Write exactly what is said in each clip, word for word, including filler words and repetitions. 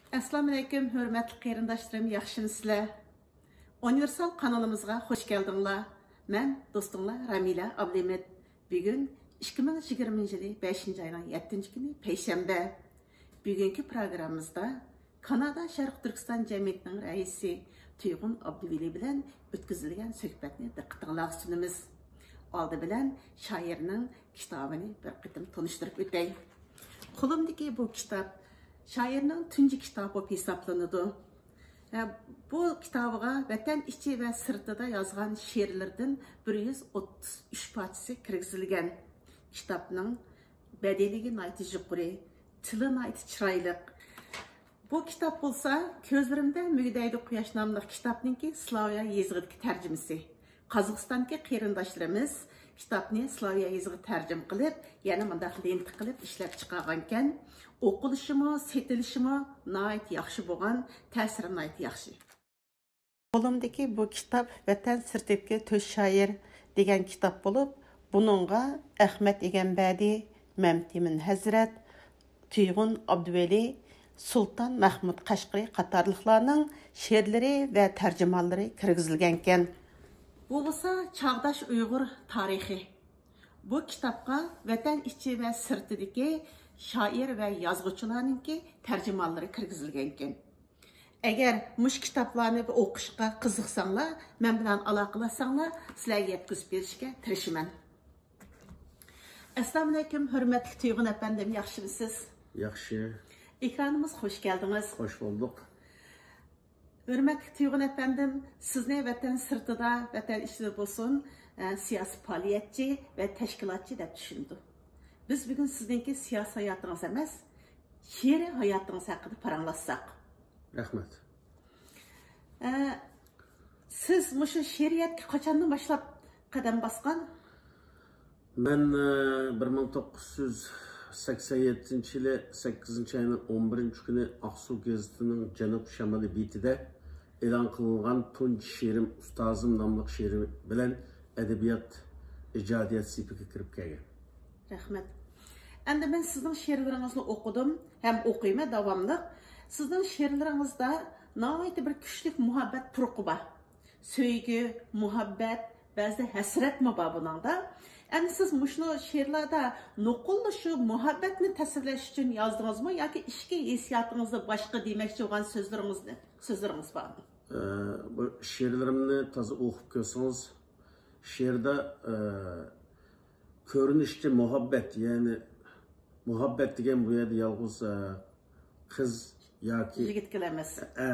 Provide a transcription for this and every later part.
ئەسسالامۇئەلەيكۇم، ھۆرمەتلىك قېرىنداشلىرىم، ياخشىمۇسىلەر؟ ئۇنىۋېرسال قانىلىمىزغا خوش كەلدىڭلار. مەن دوستۇڭلار رەمىلە ئابلىمىت. بۈگۈن ئىككى مىڭ يىگىرمىنچى يىلى بەشىنچى ئاينىڭ يەتتىنچى كۈنى، پەيشەنبە. بۈگۈنكى پروگراممىمىزدا كانادا شەرقىي تۈركىستان جەمئىيىتىنىڭ رەئىسى تۇيغۇن ئابدۇۋەلى بىلەن ئۆتكۈزۈلگەن سۆھبەتنى دىققىتىڭلارغا سۇنىمىز. ئالدى بىلەن شائىرنىڭ كىتابىنى بىر قېتىم تونۇشتۇرۇپ ئۆتەي. قولۇمدىكى بۇ كىتاب شائىرنىڭ تۇنجى كىتابى بولۇپ ھېسابلىنىدۇ. ھە، بۇ كىتابىغا ۋەتەن ئىچى ۋە سىرتىدا يازغان شېئىرلىرىدىن بىر يۈز ئوتتۇز ئۈچ پارچىسى كىرگۈزۈلگەن. كىتابنىڭ بەدىلىگى ناھايىتى يۇقىرى، تىلى ناھايىتى چىرايلىق. بۇ كىتاب بولسا كۆزلىرىمدە مۈگدەيدۇ قۇياش ناملىق كىتابنىڭكى سلاۋيا يېزىقىدىكى تەرجىمىسى. قازاقىستاندىكى قېرىنداشلىرىمىز كىتابنى سلاۋيا يېزىقىغا تەرجىمە قىلىپ، يەنە مۇنداق لېنتا قىلىپ ئىشلەپ چىقارغانىكەن. ئوقۇلۇشىمۇ، سېتىلىشىمۇ ناھايىتى ياخشى بولغان، تەسىرى ناھايىتى ياخشى. قولۇمدىكى بۇ كىتاب ۋەتەن سىرتىدىكى تۆت شائىر دېگەن كىتاب بولۇپ، بۇنىڭغا ئەخمەت ئىگەمبەدى، مەمتىمىن ھەزرەت، تۇيغۇن ئابدۇۋەلى، سۇلتان مەھمۇد قەشقىرى قاتارلىقلارنىڭ شېئىرلىرى ۋە تەرجىمانلىرى كىرگۈزۈلگەنىكەن. بۇ بولسا چاغداش ئۇيغۇر تارىخى. بۇ كىتابقا ۋەتەن ئىچى ۋە سىرتىدىكى شائىر ۋە يازغۇچىلارنىڭكى تەرجىمانلىرى كىرگۈزۈلگەنىكەن. ئەگەر مۇشۇ كىتابلارنى ئوقۇشقا قىزىقساڭلار، مەن بىلەن ئالاقىلەشسەڭلار، سىلەرگە يەتكۈزۈپ بېرىشكە تىرىشىمەن. ئەسسالامۇئەلەيكۇم، ھۆرمەتلىك تۇيغۇن ئەپەندىم، ياخشىمۇسىز؟ ياخشى. ئېكرانىمىزغا خوش كەلدىڭىز. خوش بولدۇق. ھۆرمەتلىك تۇيغۇن ئەپەندىم، سىزنى ۋەتەن سىرتىدا، ۋەتەن ئىچىدە بولسۇن، ئە، سىياسىي پائالىيەتچى ۋە تەشكىلاتچى دەپ چۈشىنىدۇ. بىز بۈگۈن سىزنىڭكى سىياسىي ھاياتىڭىز ئەمەس، شېئىرىي ھاياتىڭىز ھەققىدە پاراڭلاشساق. رەھمەت. ئە، سىز مۇشۇ شېئىرىيەتكە قاچاندىن باشلاپ قەدەم باسقان؟ مەن، ئە، بىر مىڭ توققۇز يۈز سەكسەن يەتتىنچى يىلى سەككىزىنچى ئاينىڭ ئون بىرىنچى كۈنى ئاقسۇ گېزىتىنىڭ جەنۇب شىمالىي بېتىدە ئېلان قىلىنغان تۇنجى شېئىرىم ئۇستازىم ناملىق شېئىرى بىلەن ئەدەبىيات ئىجادىيەت سېپىگە كىرىپ كەلگەن. رەھمەت. ئەمدى مەن سىزنىڭ شېئىرلىرىڭىزنى ئوقۇدۇم ھەم ئوقۇيمەن داۋاملىق. سىزنىڭ شېئىرلىرىڭىزدا ناھايىتى بىر كۈچلۈك مۇھەببەت پۇرىقى بار. سۆيگۈ، مۇھەببەت، بەزىدە ھەسرەتمۇ بار بۇنىڭدا. ئەمدى سىز مۇشۇ شېئىرلاردا نوقۇللا شۇ مۇھەببەتنى تەسۋىرلەش ئۈچۈن يازدىڭىزمۇ ياكى ئىچكى ھېسسىياتىڭىزدا باشقا دېمەكچى بولغان سۆزلىرىڭىزنى، سۆزلىرىڭىز بارمۇ؟ ئە، بۇ شېئىرلىرىمنى تازا ئوقۇپ كۆرسىڭىز، شېئىردا، ئە، كۆرۈنۈشتە مۇھەببەت، يەنى مۇھەببەت دېگەن بۇ يەردە يالغۇز، ئە، قىز ياكى يىگىتكىلا ئەمەس. ئە،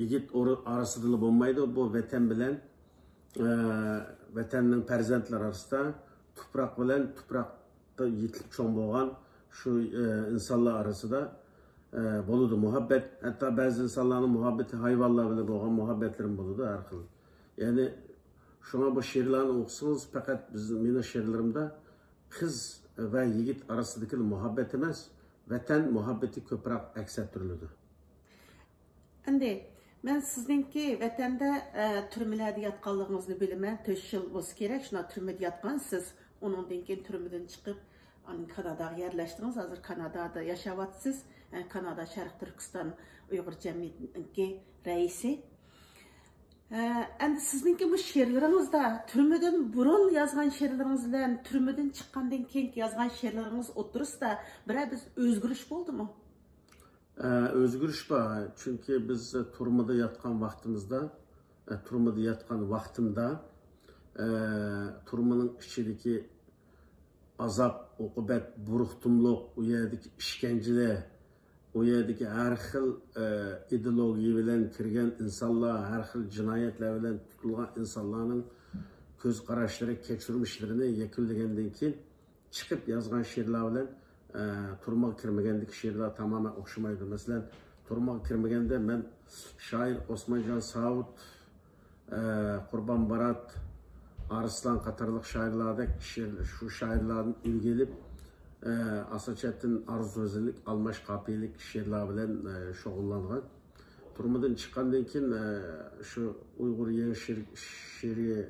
يىگىت ئورا-، ئارىسىدىلا بولمايدۇ. بۇ ۋەتەن بىلەن، ئە، ۋەتەننىڭ پەرزەنتلىرى ئارىسىدا، تۇپراق بىلەن تۇپراقتا يېتىلىپ چوڭ بولغان شۇ، ئە، ئىنسانلار ئارىسىدا، ئە، بولىدۇ مۇھەببەت. ھەتتا بەزى ئىنسانلارنىڭ مۇھەببىتى ھايۋانلار بىلەن بولغان مۇھەببەتلىرىمۇ بولىدۇ ھەر خىل. يەنى شۇڭا بۇ شېئىرلارنى ئوقۇسىڭىز، پەقەت بىز، مېنىڭ شېئىرلىرىمدا قىز ۋە يىگىت ئارىسىدىكى مۇھەببەت ئەمەس، ۋەتەن مۇھەببىتى كۆپرەك ئەكس ئەتتۈرۈلىدۇ. ئەمدى مەن سىزنىڭكى ۋەتەندە، ئە، تۈرمىلەردە ياتقانلىقىڭىزنى بىلىمەن. تۆت يىل بولسا كېرەك، شۇنداق تۈرمىدە ياتقانسىز. ئۇنىڭدىن كېيىن تۈرمىدىن چىقىپ، ئاندىن كاناداغا يەرلەشتىڭىز. ھازىر كانادادا ياشاۋاتىسىز. ئە، كانادا شەرقىي تۈركىستان ئۇيغۇر جەمئىيىتىنىڭكى رەئىسى. ئە، ئەمدى سىزنىڭكى بۇ شېئىرلىرىڭىزدا، تۈرمىدىن بۇرۇن يازغان شېئىرلىرىڭىز بىلەن تۈرمىدىن چىققاندىن كېيىنكى يازغان شېئىرلىرىڭىز ئوتتۇرىسىدا بىرەر بىر ئۆزگىرىش بولدىمۇ؟ ئە، ئۆزگىرىش بار. چۈنكى بىز تۈرمىدە ياتقان ۋاقتىمىزدا، ئە، تۈرمىدە ياتقان ۋاقتىمدا، ئە، تۈرمىنىڭ ئىچىدىكى ئازاب، ئوقۇبەت، بۇرۇقتۇملۇق، ئۇ يەردىكى ئىشكەنجىلەر، ئۇ يەردىكى ھەر خىل، ئە، ئىدېئولوگىيە بىلەن كىرگەن ئىنسانلار، ھەر خىل جىنايەتلەر بىلەن تۇتۇلغان ئىنسانلارنىڭ كۆز قاراشلىرى، كەچۈرمىشلىرىنى يەكۈنلىگەندىن كېيىن، چىقىپ يازغان شېئىرلار بىلەن، ئە، تۈرمىگە كىرمىگەندىكى شېئىرلار تامامەن ئوخشىمايدۇ. مەسىلەن، تۈرمىگە كىرمىگەندە مەن شائىر ئوسمانجان ساۋۇت، ئە، قۇربان بارات، ئارسلان قاتارلىق شائىرلاردەك شېئىر، شۇ شائىرلاردىن ئۈلگە ئېلىپ، ئە، ئاسان چەتتىن ئارزۇ ھۆسنلىك، ئالماش قاپىيىلىك شېئىرلار بىلەن، ئە، شۇغۇللانغان. تۈرمىدىن چىققاندىن كېيىن، ئە، شۇ ئۇيغۇر يېڭى شېئىر، شېئىرىي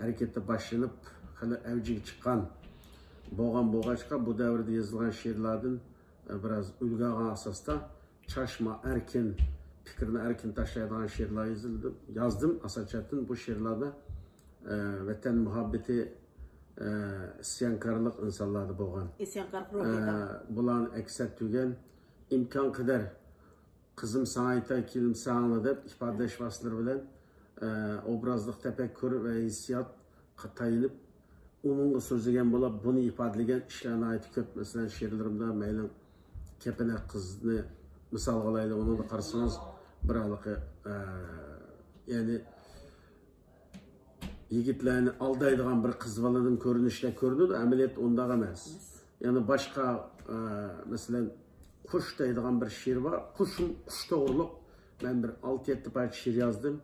ھەرىكىتى باشلىنىپ، خېلى ئەۋجىگە چىققان بولغان بولغاچقا، بۇ دەۋردە يېزىلغان شېئىرلاردىن، ئە، بىراز ئۈلگە ئالغان ئاساستا چاچما ئەركىن، پىكىرنى ئەركىن تاشلايدىغان شېئىرلار يېزىلدى، يازدىم. ئاساسەن بۇ شېئىرلاردا، ئە، ۋەتەن مۇھەببىتى، ئە، ئىسيانكارلىق ئىنسانلاردا بولغان. ئىسيانكارلىق روھىدا. ئە، بۇلارنى ئەكس ئەتتۈرگەن، ئىمكان قەدەر «قىزىم ساڭا ئېيتاي، كېلىمسەن ئاڭلا» دەپ ئىپادىلەش ۋاسىتىلىرى بىلەن، ئە، ئوبرازلىق تەپەككۇر ۋە ھېسسىياتقا تايىنىپ، ئۇنىڭغا سۆزلىگەن بولۇپ، بۇنى ئىپادىلىگەن ئىشلار ناھايىتى كۆپ. مەسىلەن، شېئىرلىرىمدا مەيلىڭ كەپىنەك قىزنى مىسالغا ئالايلى، ئۇنىڭدا قارىسىڭىز، بىر ھېلىقى، ئە، يەنى يىگىتلەرنى ئالدايدىغان بىر قىز بالىدىن كۆرۈنۈشتە كۆرۈنىدۇ، ئەمەلىيەتتە ئۇنداق ئەمەس. يەنە باشقا، ئە، مەسىلەن، قۇش دەيدىغان بىر شېئىر بار. قۇشۇم، قۇش توغرۇلۇق مەن بىر ئالتە يەتتە پارچە شېئىر يازدىم.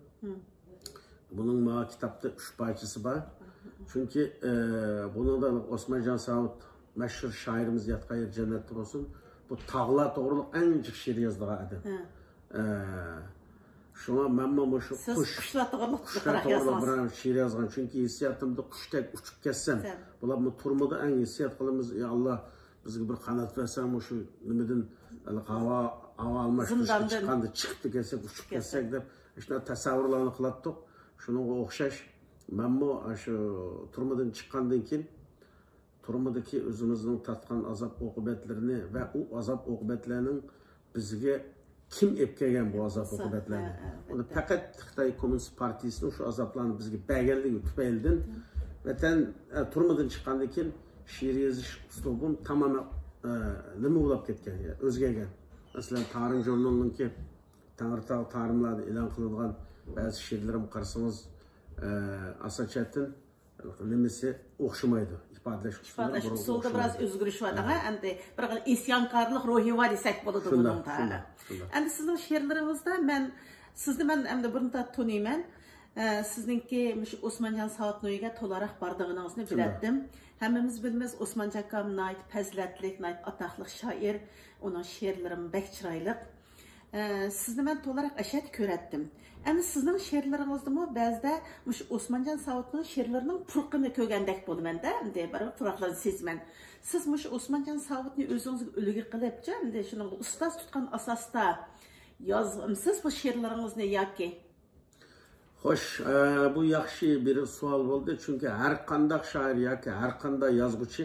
بۇنىڭ ماڭا كىتابتا ئۈچ پارچىسى بار. چۈنكى، ئە، بۇنىڭدا ئوسمانجان ساۋۇت، مەشھۇر شائىرىمىز، ياتقان يېرى جەننەتتە بولسۇن، بۇ تاغلار توغرۇلۇق ئەڭ جىق شېئىر يازىدىغان ئادەم. ئە، شۇڭا مەنمۇ مۇشۇ سىز قۇش، قۇشلار توغرىلىق قۇشلار توغرىلىق بىر شېئىر يازغان. چۈنكى ھېسسىياتىمدا قۇشتەك ئۇچۇپ كەتسەم، بۇلار بۇ تۈرمىدە ئەڭ ھېسسىيات قىلىمىز، يا ئاللا، بىزگە بىر قانات بەرسەڭ، مۇشۇ نېمىدىن، ھاۋا، ھاۋا ئالماشتۇرۇشقا زىنداندىن چىققاندا چىقىپ كەتسەك، ئۇچۇپ كەتسەك دەپ، شۇنداق تەسەۋۋۇرلارنى قىلاتتۇق. شۇنىڭغا ئوخشاش، مەنمۇ شۇ تۈرمىدىن چىققاندىن كېيىن، تۈرمىدىكى ئۆزىمىزنىڭ تارتقان ئازاب ئوقۇبەتلىرىنى ۋە ئۇ ئازاب ئوقۇبەتلەرنىڭ بىزگە كىم ئېلىپ كەلگەن بۇ ئازاب ئوقۇبەتلەرنى؟ ئۇنى پەقەت خىتاي كوممۇنىست پارتىيىسىنىڭ شۇ ئازابلارنى بىزگە بەرگەنلىكى تۈپەيلىدىن ۋەتەن، ئە، تۈرمىدىن چىققاندىن كېيىن شېئىر يېزىش ئۇسلۇبۇم تامامەن، ئە، نېمە بولاپ كەتكەن، ئۆزگەرگەن. مەسىلەن، تارىم ژۇرنىلىنىڭكى تەڭرىتاغ تارىملاردا ئېلان قىلىنغان بەزى شېئىرلىرىمغا قارىسىڭىز، ئە، ئاساسەن نېمىسى ئوخشىمايدۇ، ئىپادىلەش ئۇسۇلى ئىپادىلەش ئۇسۇلىدا بىراز ئۆزگىرىش بار دەڭە، ئەمدى بىر خىل ئىسيانكارلىق روھى بار دېسەك بولىدۇ بۇنىڭغا. ئەمدى سىزنىڭ شېئىرلىرىڭىزدا مەن، سىزنى مەن ئەمدى بۇرۇن تونۇيمەن. ئە، سىزنىڭكى مۇشۇ ئوسمانجان ساۋۇتنىڭ ئۆيىگە تولاراق بارىدىغىنىڭىزنى بىلەتتىم. ھەممىمىز بىلىمىز، ئوسمانجان ئاكام ناھايىتى پەزىلەتلىك، ناھايىتى ئاتاقلىق شائىر. ئۇنىڭ شېئىرلىرىمۇ بەك چىرايلىق. ئە، سىزنى مەن تولىراق ئەشەدە كۆرەتتىم. ئەمدى سىزنىڭ شېئىرلىرىڭىزدىمۇ بەزىدە مۇشۇ ئوسمانجان ساۋۇتنىڭ شېئىرلىرىنىڭ پۇرىقىنى كۆرگەندەك بولىمەن-دە، ئەمدى بىر پۇراقلارنى سېزىمەن. سىز مۇشۇ ئوسمانجان ساۋۇتنى ئۆزىڭىزگە ئۈلگە قىلىپچۇ، ئەمدى شۇنىڭغا ئۇستاز تۇتقان ئاساستا يازغانمسىز بۇ شېئىرلىرىڭىزنى ياكى؟ خوش، ئە، بۇ ياخشى بىر سوئال بولدى، چۈنكى ھەر قانداق شائىر ياكى ھەر قانداق يازغۇچى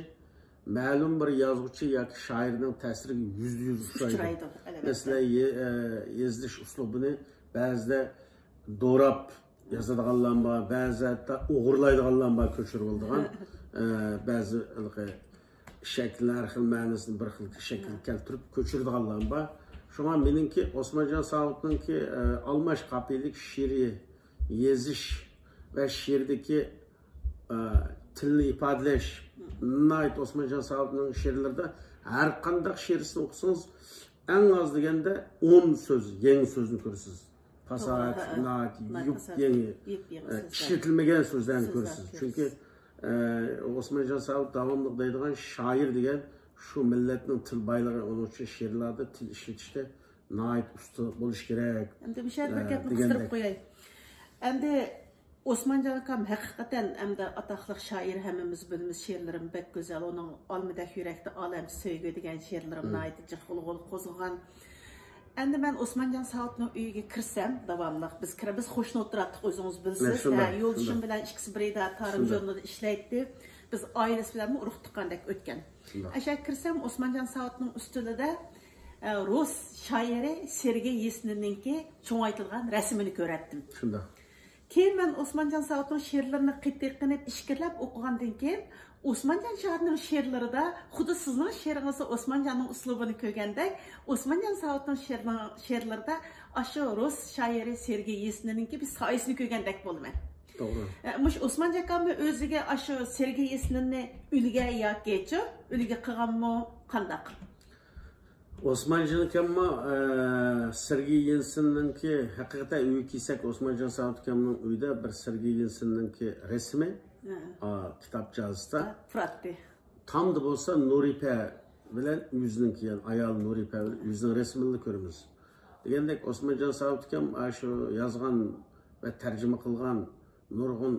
مەلۇم بىر يازغۇچى ياكى شائىرنىڭ تەسىرىگە يۈزدە يۈز ئۇچرايدۇ. ئۇچرايدۇ، ئەلۋەتتە. مەسىلەن، يە-، ئە، يېزىلىش ئۇسلۇبىنى بەزىدە دوراپ يازىدىغانلار بار، بەزى ھەتتا ئوغرىلايدىغانلار بار، كۆچۈرۈۋالىدىغان. ئە، بەزى ھېلىقى شەكىلنى، ھەر خىل مەنىسىنى بىر خىل شەكىلگە كەلتۈرۈپ كۆچۈرىدىغانلار بار. شۇڭا مېنىڭكى، ئوسمانجان ساۋۇتنىڭكى، ئە، ئالماش قاپىيىلىك شېئىر يېزىش ۋە شېئىردىكى، ئە، تىلنى ئىپادىلەش، ناھايىتى ئوسمانجان ساۋۇتنىڭ شېئىرلىرىدا ھەر قانداق شېئىرىسىنى ئوقۇسىڭىز، ئەڭ ئاز دېگەندە ئون سۆز، يېڭى سۆزنى كۆرىسىز. پاساھەت، توغرا، ھە، ناھايىتى ناھايىتى يۇپ يېڭى، يېپ يېڭى ئە، سۆزلەر. ئىشلىتىلمىگەن سۆزلەرنى سۆزلەر كۆرىسىز. كۆرىسىز. چۈنكى، ئە، ئوسمانجان ساۋۇت داۋاملىق دەيدىغان، شائىر دېگەن شۇ مىللەتنىڭ تىل بايلىقى، ئۇنىڭ ئۈچۈن شېئىرلاردا تىل ئىشلىتىشتە ناھايىتى ئۇستا بولۇش كېرەك. ئەمدى مۇشۇ يەردە بىر ئە، گەپنى دېگەندەك. قىستۇرۇپ قوياي. ئەمدى ئوسمانجان ئاكام ھەقىقەتەن ئەمدى ئاتاقلىق شائىر، ھەممىمىز بىلىمىز، شېئىرلىرىمۇ بەك گۈزەل. ئۇنىڭ ئالمىدەك يۈرەكتە ئالەمچە سۆيگۈ دېگەن شېئىرلىرىمۇ ناھايىتى جىق غۇلغۇلا قوزغىغان. ئەمدى مەن ئوسمانجان ساۋۇتنىڭ ئۆيىگە كىرسەم، داۋاملىق بىز كىرە-، بىز قوشنا ئولتۇراتتۇق، ئۆزىڭىز بىلىسىز. ھە، يولدىشىم بىلەن ئىككىسى بىر يەردە تارىم ژۇرنىلىدا ئىشلەيتتى. بىز ئائىلىسى بىلەنمۇ ئۇرۇق تۇغقاندەك ئۆتكەن. ئەشە كىرسەم، ئوسمانجان ساۋۇتنىڭ ئۈستىلىدە، ئە، رۇس شائىرى سېرگېي يېسىنىنىڭكى چوڭايتىلغان رەسىمىنى كۆرەتتىم. شۇنداق. كېيىن مەن ئوسمانجان ساۋۇتنىڭ شېئىرلىرىنى قېتىقلىنىپ ئىچكىرىلەپ ئوقۇغاندىن كېيىن، ئوسمانجان ساۋۇتنىڭ شېئىرلىرىدا خۇددى سىزنىڭ شېئىرىڭىزدا ئوسمانجاننىڭ ئۇسلۇبىنى كۆرگەندەك، ئوسمانجان ساۋۇتنىڭ شېئىرلىرىنىڭ، شېئىرلىرىدا ئاشۇ رۇس شائىرى سېرگېي يېسىنىنىڭكى بىر سايىسىنى كۆرگەندەك بولىمەن. توغرا. ئە، مۇشۇ ئوسمانجان ئاكاممۇ ئۆزىگە ئاشۇ سېرگېي يېسىنىننى ئۈلگە ياكىچۇ ئۈلگە قىلغانمۇ قانداق؟ ئوسمانجان ئاكاممۇ، ئە، سېرگېي يېلتسىننىڭكى، ھەقىقەتەن ئۆيگە كەلسەك، ئوسمانجان ساۋۇت ئاكامنىڭ ئۆيىدە بىر سېرگېي يېلتسىننىڭكى رەسىمى، ھە. ئا، كىتابچاسىدا. ھە، تۇراتتى. تامدا بولسا نۇرىپە بىلەن ئۆزىنىڭكى، يەنى ئايالى نۇرىپە بىلەن ئۆزىنىڭ رەسىمىنى كۆرىمىز. دېگەندەك، ئوسمانجان ساۋۇت ئاكام، ئا، شۇ يازغان ۋە تەرجىمە قىلغان نۇرغۇن،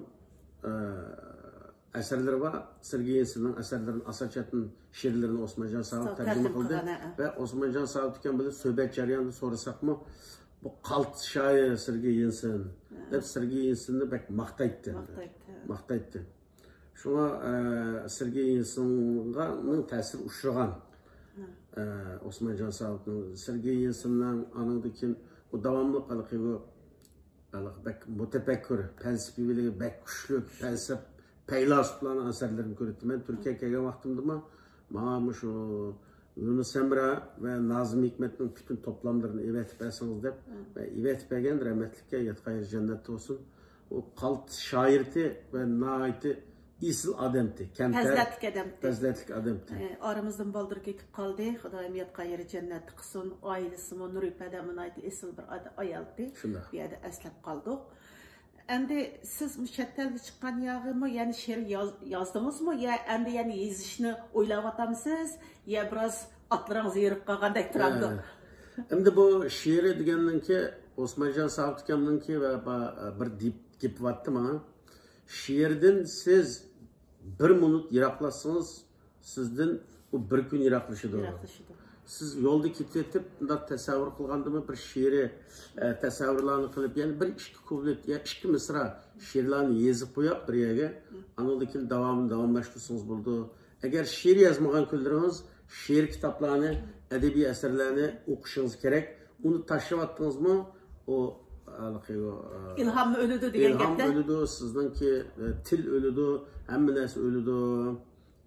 ئە، ئەسەرلىرى بار. سېرگېي يېنسېننىڭ ئەسەرلىرىنى، ئاسان چەتنىڭ شېئىرلىرىنى ئوسمانجان ساۋۇت تەرجىمە قىلدى. ۋە ئوسمانجان ساۋۇت ئاكام بىلەن سۆھبەت جەريانىدا سورىساقمۇ، بۇ قالتىس شائىر سېرگېي يېنسېن دەپ سېرگېي يېنسېننى بەك ماختايتتى. ماختايتتى. شۇڭا، ئە، سېرگېي يېنسېنغا تەسىر ئۇچرىغان، ئە، ئوسمانجان ساۋۇتنىڭ، سېرگېي يېنسېننىڭ، ئانىڭدىن كېيىن ئۇ داۋاملىق ھېلىقى بۇ ھېلىقى بەك مۇتەپەككۇر، پەلسەپىۋىلىكى بەك كۈچلۈك، پەلسەپ، پەيلاسوپلارنىڭ ئەسەرلىرىنى كۆرەتتىم. مەن تۈركىيەگە كەلگەن ۋاقتىمدىمۇ ماڭا مۇشۇ يۇنۇس ئەمرە ۋە نازىم ھېكمەتنىڭ پۈتۈن توپلاملىرىنى ئېۋەتىپ بەرسىڭىز دەپ، ۋە ئېۋەتىپ بەرگەن، رەھمەتلىككە، ياتقان يېرى جەننەتتە بولسۇن. ئۇ قالتىس شائىرتى ۋە ناھايىتى ئېسىل ئادەمتى، كەمتەر، پەزىلەتلىك ئادەمتى. پەزىلەتلىك ئادەمتى. ئە، ئارىمىزدىن بالدۇر كېتىپ قالدى. خۇدايىم ياتقان يېرى جەننەتتە قىلسۇن. ئائىلىسىمۇ، نۇرىپەدە ناھايىتى ئېسىل بىر ئادا-، ئايالتى. شۇنداق. بۇ يەردە ئەسلەپ قالدۇق. ئەمدى سىز مۇشۇ چەت ئەلگە چىققان ياغىمۇ يەنە شېئىر ياز-، يازدىڭىزمۇ؟ يا ئەمدى يەنە يېزىشنى ئويلاۋاتامسىز؟ يا بىراز ئاتلىرىڭىز ھېرىپ قالغاندەك تۇرامدۇ؟ ھە. ئەمدى بۇ شېئىرى دېگەننىڭكى، ئوسمانجان ساۋۇت ئاكامنىڭكى ۋە با-، بىر دېپ-، گېپى بارتتى ماڭا. شېئىردىن سىز بىر مىنۇت يىراقلاشسىڭىز، سىزدىن ئۇ بىر كۈن يىراقلىشىدۇ. يىراقلىشىدۇ. سىز يولدا كېتىۋېتىپ، مۇنداق تەسەۋۋۇر قىلغاندىمۇ بىر شېئىرى، ئە، تەسەۋۋۇرلارنى قىلىپ، يەنە بىر ئىككى كۇپلېت يا ئىككى مىسرا شېئىرلارنى يېزىپ قويۇپ بىر يەرگە، ئانىڭدىن كېيىن داۋامىنى داۋاملاشتۇرسىڭىز بولىدۇ. ئەگەر شېئىر يازمىغان كۈنلىرىڭىز شېئىر كىتابلارنى، ئەدەبىي ئەسەرلەرنى ئوقۇشىڭىز كېرەك. ئۇنى تاشلىۋەتتىڭىزمۇ، ئۇ ھېلىقى، ئۇ، ئىلھام ئۆلىدۇ دېگەن ئىلھام گەپتە. ئۆلىدۇ، سىزنىڭكى، ئە، تىل ئۆلىدۇ، ھەممە نەرسە ئۆلىدۇ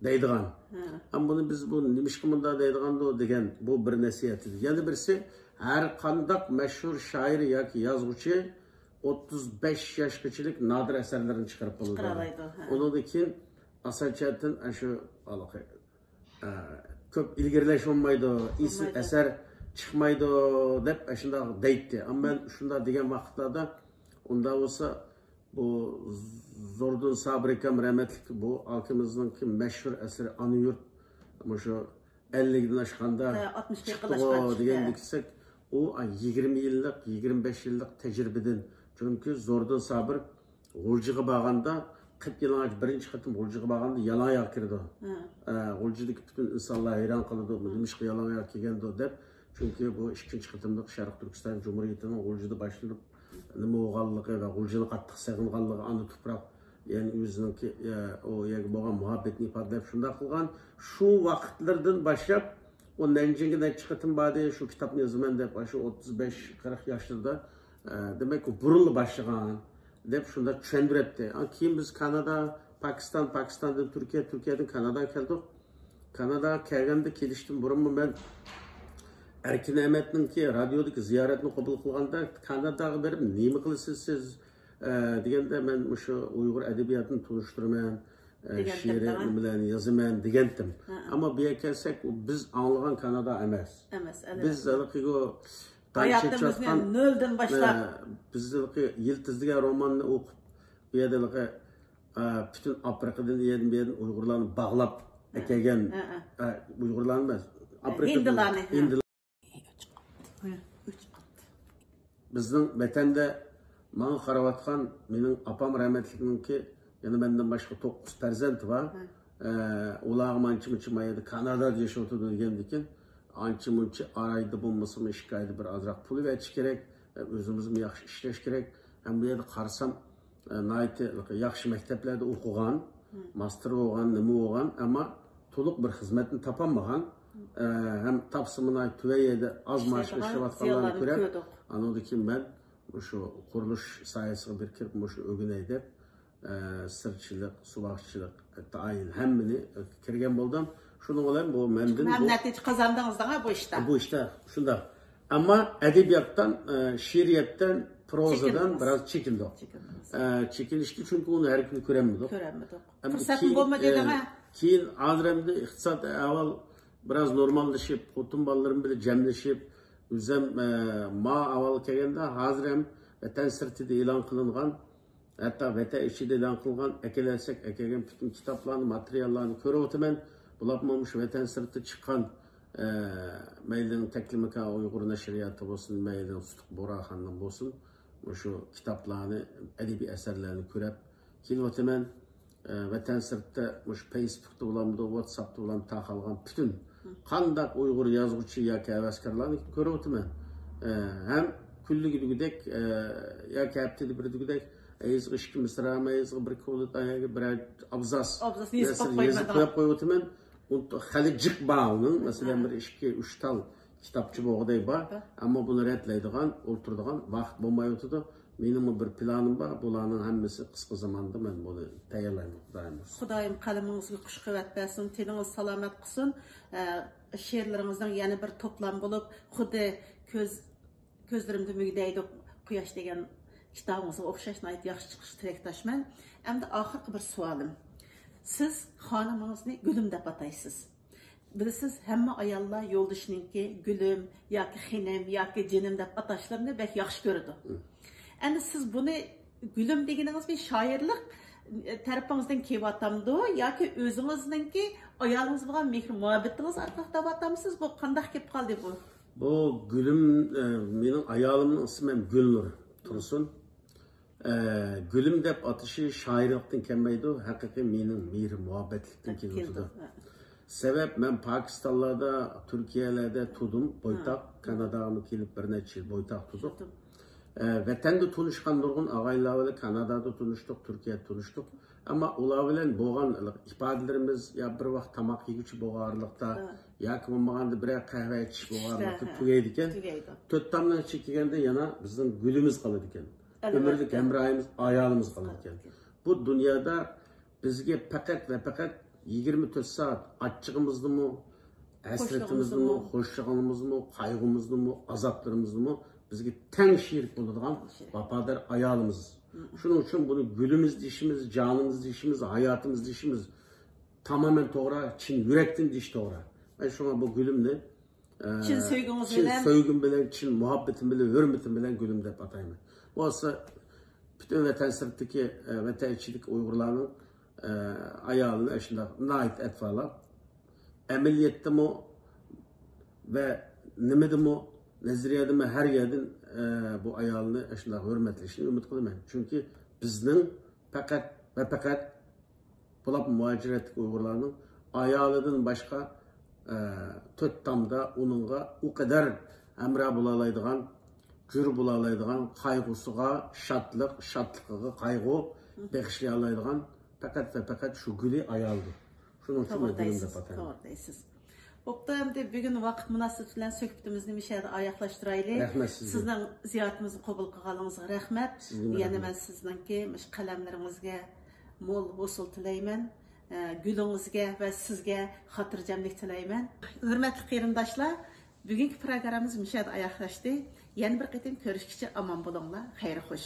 دەيدىغان. ھە. ئەمما بۇنى بىز بۇ نېمىشقا مۇنداق دەيدىغاندۇ دېگەن بۇ بىر نەسىھەت ئىدى. يەنە بىرسى، ھەر قانداق مەشھۇر شائىر ياكى يازغۇچى ئوتتۇز بەش ياشقىچىلىك نادىر ئەسەرلىرىنى چىقىرىپ بولىدۇ. چىقىرالايدۇ، ھە. ئۇنىڭدىن كېيىن ئاسان چەتىن ئاشۇ ھېلىقى ئە، كۆپ ئىلگىرىلەش بولمايدۇ، ئېسىل بولمايدۇ. ئەسەر چىقمايدۇ دەپ ئاشۇنداق دەيتتى. ئەمما مەن شۇنداق دېگەن ۋاقىتلاردا، ئۇنداق بولسا، بۇ زوردۇن سابىر ئاكام رەھمەتلىك، بۇ ئاكىمىزنىڭكى مەشھۇر ئەسىرى ئانا يۇرت، مۇشۇ ئەللىكتىن ئاشقاندا ھە، ئاتمىشقا چىقتىغۇ يېقىنلاشقان، دېگەن ھە. دېسەك، ئۇ يىگىرمە يىللىق، يىگىرمە بەش يىللىق تەجرىبىدىن. چۈنكى زوردۇن سابىر غۇلجىغا بارغاندا، قىپيالىڭاچ، بىرىنچى قېتىم غۇلجىغا بارغاندا يالاڭ ئاياغ كىرىدۇ. ھە. ئە، غۇلجىدىكى پۈتۈن ئىنسانلار ھەيران قالىدۇ، «بۇ نېمىشقا يالاڭ ئاياغ كىرگەندۇ؟» دەپ. چۈنكى بۇ ئىككىنچى قېتىملىق شەرقىي تۈركىستان جۇمھۇرىيىتىنىڭ غۇلجىدا باشلىنىپ نېمە بولغانلىقى ۋە غۇلجىنى قاتتىق سېغىنغانلىقى، ئانا تۇپراق، يەنى ئۆزىنىڭكى، ئە، ئۇ يەرگە بولغان مۇھەببىتىنى ئىپادىلەپ شۇنداق قىلغان. شۇ ۋاقىتلىرىدىن باشلاپ ئۇ نەنجىڭگە نەچچە قېتىم باردى، شۇ كىتابنى يازىمەن دەپ، شۇ ئوتتۇز بەش، قىرىق ياشلىرىدا، ئە، دېمەك، ئۇ بۇرۇنلا باشلىغان. دەپ شۇنداق چۈشەندۈرەتتى. ئا، كېيىن بىز كانادا، پاكىستان، پاكىستاندىن تۈركىيە، تۈركىيەدىن كاناداغا كەلدۇق. كاناداغا كەلگەندە، كېلىشتىن بۇرۇنمۇ مەن ئەركىن ئەمەتنىڭكى رادىيودىكى زىيارەتنى قوبۇل قىلغاندا، كاناداغا بېرىپ نېمە قىلىسىز سىز، ئە، دېگەندە، مەن مۇشۇ ئۇيغۇر ئەدەبىياتىنى تونۇشتۇرىمەن، ئە، دېگەنتىم شېئىرىي دەڭە. نېمىلەرنى يازىمەن دېگەنتىم. ھە. ئەمما بۇ يەرگە كەلسەك، ئۇ بىز ئاڭلىغان كانادا ئەمەس. ئەمەس، ئەلۋەتتە. بىز ھېلىقى ھاياتىمىزنى نۆلدىن باشلاپ. ئە، بىز ھېلىقى يىلتىز دېگەن روماننى ئوقۇپ، بۇ يەردە ھېلىقى، ئە، پۈتۈن ئافرىقىدىن، ئۇ يەردىن، بۇ يەردىن ئۇيغۇرلارنى باغلاپ ھە. ئەكەلگەن، ھە، ھە. ئە، ئۇيغۇرلارنى ئەمەس، ھە، ئافرىقىدىن ھىندىلارنى، ھە. ھىندىلار. ھە، ئۆچ قاپتۇ. بىزنىڭ ۋەتەندە ماڭا قاراۋاتقان مېنىڭ ئاپام رەھمەتلىكنىڭكى يەنە مەندىن باشقا توققۇز پەرزەنتى بار. ھە. ئە، ئۇلارغا مانچە-مۇنچە ما يەردە كانادادا ياشاۋاتىدۇ دېگەندىكىن، ئانچە-مۇنچە ئايدا بولمىسىمۇ، ئىككى ئايدا بىر ئازراق پۇل ئەۋەتىش كېرەك. ئە، ئۆزىمىزمۇ ياخشى ئىشلەش كېرەك. ھەم بۇ يەردە قارىسام، ئە، ناھايىتى ياخشى مەكتەپلەردە ئوقۇغان، ھە. ماستېر بولغان، نېمە بولغان، ئەمما تولۇق بىر خىزمەتنى تاپالمىغان، ئە، ھەم تاپسىمۇ ناھايىتى تۆۋەن يەردە ئاز مائاشقا ئىشلەيدىغان ئىشلەۋاتقانلارنى زىيانلارنى كۆرۈپ، كۆردۇق. ئانىڭدىن كېيىن مەن مۇشۇ قۇرۇلۇش ساھەسىگە بىر كىرىپ، مۇشۇنى ئۆگىنەي دەپ، ئە، سىرچىلىق، سۇۋاقچىلىق، تائىن ھەممىنى كىرگەن بولدۇم. شۇنىڭ بىلەن بۇ مەندىن ھەم بۇ نەتىجە قازاندىڭىز دەڭە بۇ ئىشتا. بۇ ئىشتا شۇنداق. ئەمما ئەدەبىياتتان، ئە، شېئىرىيەتتىن، پروزىدىن چېكىندىڭىز. بىراز چېكىندۇق. چېكىندىڭىز. ئە، چېكىنىشتى، چۈنكى ئۇنى ھەر كۈنى كۆرەلمىدۇق. كۆرەلمىدۇق. ئەمدى پۇرسەتمۇ كېيىن، بولمىدى ئە، دەڭە. كېيىن ھازىر ئەمدى ئىقتىساد ئەھۋال بىراز نورماللىشىپ، خوتۇن بالىلىرىم بىلەن جەملىشىپ، ئۆزۈم، ئە، ما ئەھۋالغا كەلگەندە، ھازىر ھەم ۋەتەن سىرتىدا ئېلان قىلىنغان، ھەتتا ۋەتەن ئىچىدە ئېلان قىلغان، ئەكېلەلسەك ئەكەلگەن پۈتۈن كىتابلارنى، ماتېرىياللارنى كۆرۈۋاتىمەن. بۇلارمۇ مۇشۇ ۋەتەن سىرتىدا چىققان، ئە، مەيلى تەكلىماكان ئۇيغۇر نەشرىياتى بولسۇن، مەيلى سۇتۇق بۇغراخاننىڭ بولسۇن، مۇشۇ كىتابلارنى، ئەدەبىي ئەسەرلەرنى كۆرۈپ كېلىۋاتىمەن. ئە، ۋەتەن سىرتىدا مۇشۇ فېيسبۇكتا بولامدۇ، ۋاتساپتا بولامدۇ، تارقالغان پۈتۈن قانداق ئۇيغۇر يازغۇچى ياكى ھەۋەسكارلارنى كۆرۈۋاتىمەن. ئە، ھەم كۈنلۈكىدىكىدەك، ئە، ياكى ھەپتىدە بىردىكىدەك، ئە، يېزىق ئىككى مىسرا، يېزىق بىر كۇلۇت، ئە، بىرەر ئابزاس ئابزاسنى يېزىپ نەسر قويۇپ يېزىپ قويمايدىغان. قويۇپ قويۇۋاتىمەن. ئۇنت-، خېلى جىق بار ئۇنىڭ. مەسىلەن، ھە. بىر ئىككى، ئۈچ تال كىتابچە بولغۇدەك بار. ھە. ئەمما بۇنى رەتلەيدىغان، ئولتۇرىدىغان ۋاقىت بولمايۋاتىدۇ. مېنىڭمۇ بىر پىلانىم بار. بۇلارنىڭ ھەممىسى قىسقا زاماندا مەن بۇنى تەييارلايمەن، خۇدايىم بۇيرۇسا. خۇدايىم قەلىمىڭىزگە قۇش قۇۋۋەت بەرسۇن، تېنىڭىز سالامەت قىلسۇن. ئە، شېئىرلىرىڭىزنىڭ يەنە بىر توپلام بولۇپ، خۇددى كۆز، كۆزلىرىمدە مۈگدەيدۇ قۇياش دېگەن كىتابىڭىزغا ئوخشاش ناھايىتى ياخشى چىقىشىغا تىلەكداشمەن. ئەمدى ئاخىرقى بىر سوئالىم. سىز خانىمىڭىزنى گۈلۈم دەپ ئاتايسىز. بىلىسىز، ھەممە ئاياللار يولدىشىنىڭكى گۈلۈم ياكى خېنىم ياكى جېنىم دەپ ئاتاشلىرىنى بەك ياخشى كۆرىدۇ. مم. ئەمدى سىز بۇنى گۈلۈم دېگىنىڭىز بىر شائىرلىق تەرىپىڭىزدىن كېلىۋاتامدۇ ياكى ئۆزىڭىزنىڭكى ئايالىڭىز بولغان مېھىر مۇھەببىتىڭىز ئارقىلىق دەۋاتامسىز؟ بۇ قانداق كېلىپ قالدى بۇ؟ بۇ گۈلۈم، ئە، مېنىڭ ئايالىمنىڭ ئىسمى ھەم گۈلنۇر تۇرسۇن. ئە، گۈلۈم دەپ ئاتىشى شائىرلىقتىن كەلمەيدۇ، ھەقىقىي مېنىڭ مېھرى مۇھەببەتلىكتىن كېلىۋاتىدۇ. كېلىدۇ، ھە. سەۋەب، مەن پاكىستانلاردا، تۈركىيەلەردە تۇردۇم، بويتاق، ھە. كاناداغىمۇ كېلىپ بىر نەچچە يىل بويتاق تۇردۇق. تۇردۇم. ئە، ۋەتەندە تونۇشقان نۇرغۇن ئاغىنىلەر بىلەن كانادادا تونۇشتۇق، تۈركىيەدە تونۇشتۇق. ئەمما ئۇلار بىلەن بولغان ئىپادىلىرىمىز يا بىر ۋاق تاماق يېگۈچى بولغانلىقتا، ھە. ياكى بولمىغاندا بىرەر قەھۋە ئىچىش بولغانلىقتا ھە. تۈگەيدىكەن. تۈگەيدۇ. تۆت تامنىڭ ئىچىگە كىرگەندە يەنە بىزنىڭ گۈلىمىز قالىدىكەن. ئەلۋەتتە. ئۆمۈرلۈك ھەمراھىمىز، ئايالىمىز قالىدىكەن. قالىدىكەن. بۇ دۇنيادا بىزگە پەقەت ۋە پەقەت يىگىرمە تۆت سائەت ئاچچىقىمىزنىمۇ، ھەسرىتىمىزنىمۇ، خۇشلۇقىمىزنىمۇ. خۇشلۇقىمىزنىمۇ، قايغۇمىزنىمۇ، ئازابلىرىمىزنىمۇ بىزگە تەڭ شېرىك بولىدىغان شېرىك. ۋاپادار ئايالىمىز. مم. شۇنىڭ ئۈچۈن بۇنى گۈلىمىز دېيىشىمىز، جانىمىز دېيىشىمىز، ھاياتىمىز دېيىشىمىز تامامەن توغرا، چىن يۈرەكتىن دېيىش توغرا. مەن شۇڭا بۇ گۈلۈمنى ئە، چىن سۆيگۈڭىز چىن بىلەن. سۆيگۈم بىلەن، چىن مۇھەببىتىم بىلەن، ھۆرمىتىم بىلەن گۈلۈم دەپ ئاتايمەن. بولسا پۈتۈن ۋەتەن سىرتىدىكى، ئە، ۋەتەن ئىچىدىكى ئۇيغۇرلارنىڭ، ئە، ئايالىنى ئاشۇنداق ناھايىتى ئەتىۋارلاپ، ئەمەلىيەتتىمۇ ۋە نېمىدىمۇ، نەزەرىيەدىمۇ ھەر يەردىن، ئە، بۇ ئايالنى ئاشۇنداق ھۆرمەتلىشىنى ئۈمىد قىلىمەن. چۈنكى بىزنىڭ پەقەت ۋە پەقەت بولۇپمۇ مۇھاجىرەتتىكى ئۇيغۇرلارنىڭ ئايالىدىن باشقا، ئە، تۆت تامدا ئۇنىڭغا ئۇ قەدەر ھەمراھ بولالايدىغان، گۈر بولالايدىغان، قايغۇسىغا شادلىق، شادلىقىغا قايغۇ بېغىشلىيالايدىغان پەقەت ۋە پەقەت شۇ گۈلى ئايالدۇر. شۇنىڭ ئۈچۈن توغرا مەن گۈلۈم دەيسىز، دەپ ئاتايمەن. توغرا دەيسىز. بوپتۇ، ئەمدى بۈگۈن ۋاقىت مۇناسىۋىتى بىلەن سۆھبىتىمىزنى مۇشۇ يەردە ئاياغلاشتۇرايلى. رەھمەت سىزگە. سىزنىڭ زىيارىتىمىزنى قوبۇل قىلغانلىقىڭىزغا رەھمەت. سىزگىمۇ يەنە رەھمەت. مەن سىزنىڭكى مۇشۇ قەلەملىرىڭىزگە مول ھوسۇل تىلەيمەن. ئە، گۈلىڭىزگە ۋە سىزگە خاتىرجەملىك تىلەيمەن. ھۆرمەتلىك قېرىنداشلار، بۈگۈنكى پروگراممىمىز مۇشۇ يەردە ئاياغلاشتى. يەنە بىر قېتىم كۆرۈشكىچە ئامان بولۇڭلار. خەير خوش.